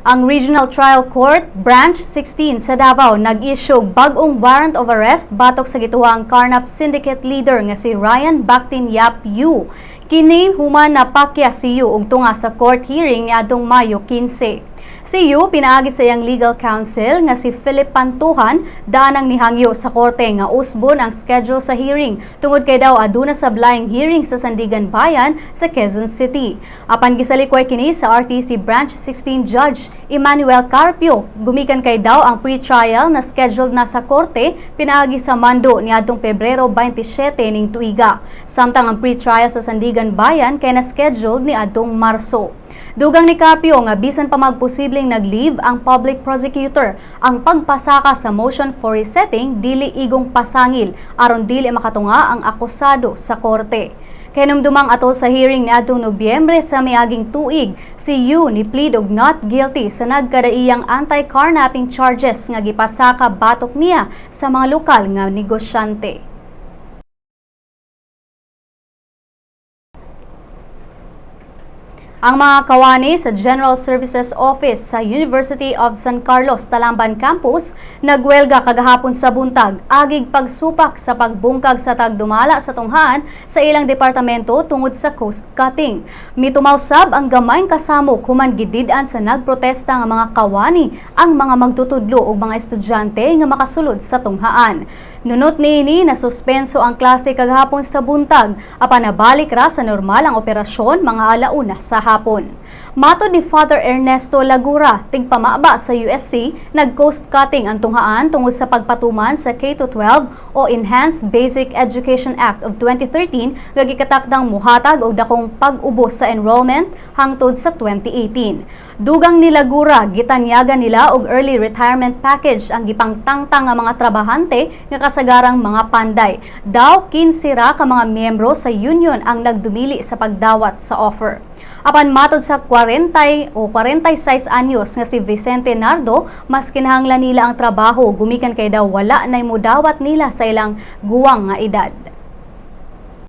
Ang Regional Trial Court Branch 16 sa Davao nag-issue bag-ong warrant of arrest batok sa gituohang Carnap Syndicate leader nga si Ryan Bactin Yap Yu. Kini human napakya si Yu og tunga sa court hearing niadtong Mayo 15. Si Yu pinaagi sa iyang legal counsel nga si Philip Pantuhan daan ang nihangyo sa korte nga usbon ang schedule sa hearing tungod kay daw aduna sa laing hearing sa Sandiganbayan sa Quezon City. Apan gisalikway kini sa RTC Branch 16 Judge Emmanuel Carpio. Gumikan kay daw ang pre-trial na scheduled na sa korte pinaagi sa mando niadtong Pebrero 27 ning tuiga. Samtang ang pre-trial sa Sandiganbayan kay na scheduled niadtong Marso. Dugang ni Carpio nga bisan pa magposibleng nag-leave ang public prosecutor, ang pagpasaka sa motion for resetting dili igong pasangil aron dili makatunga ang akusado sa korte. Kahinumdumang atol sa hearing niadtong Nobyembre sa miaging tuig, si Yu ni plead og not guilty sa nagkadaiyang anti-carnapping charges nga gipasaka batok niya sa mga lokal nga negosyante. Ang mga kawani sa General Services Office sa University of San Carlos Talamban Campus nagwelga kagahapon sa buntag agig pagsupak sa pagbungkag sa tagdumala sa tunghaan sa ilang departamento tungod sa cost cutting. Mitumaw sab ang gamayng kasamok human gidid-an sa nagprotesta nga mga kawani ang mga magtutudlo ug mga estudyante nga makasulod sa tunghaan. Nunot niini na suspenso ang klase kagahapon sa buntag apan nabalik ra sa normal ang operasyon mga alauna sa hapon. Matod ni Father Ernesto Lagura, tigpamaba sa USC, nag-cost cutting ang tunghaan tungod sa pagpatuman sa K-12 o Enhanced Basic Education Act of 2013 nga gikatakdang muhatag og dakong pag-ubos sa enrollment hangtod sa 2018. Dugang ni Lagura, gitanyagan nila og early retirement package ang gipangtangtang nga mga trabahante nga kasagarang mga panday. Daw 15 ra ka mga miyembro sa union ang nagdumili sa pagdawat sa offer. Apan matod sa 40 o 46 anyos nga si Vicente Nardo, mas kinahanglan nila ang trabaho gumikan kay daw wala nay mudawat nila sa ilang guwang nga edad.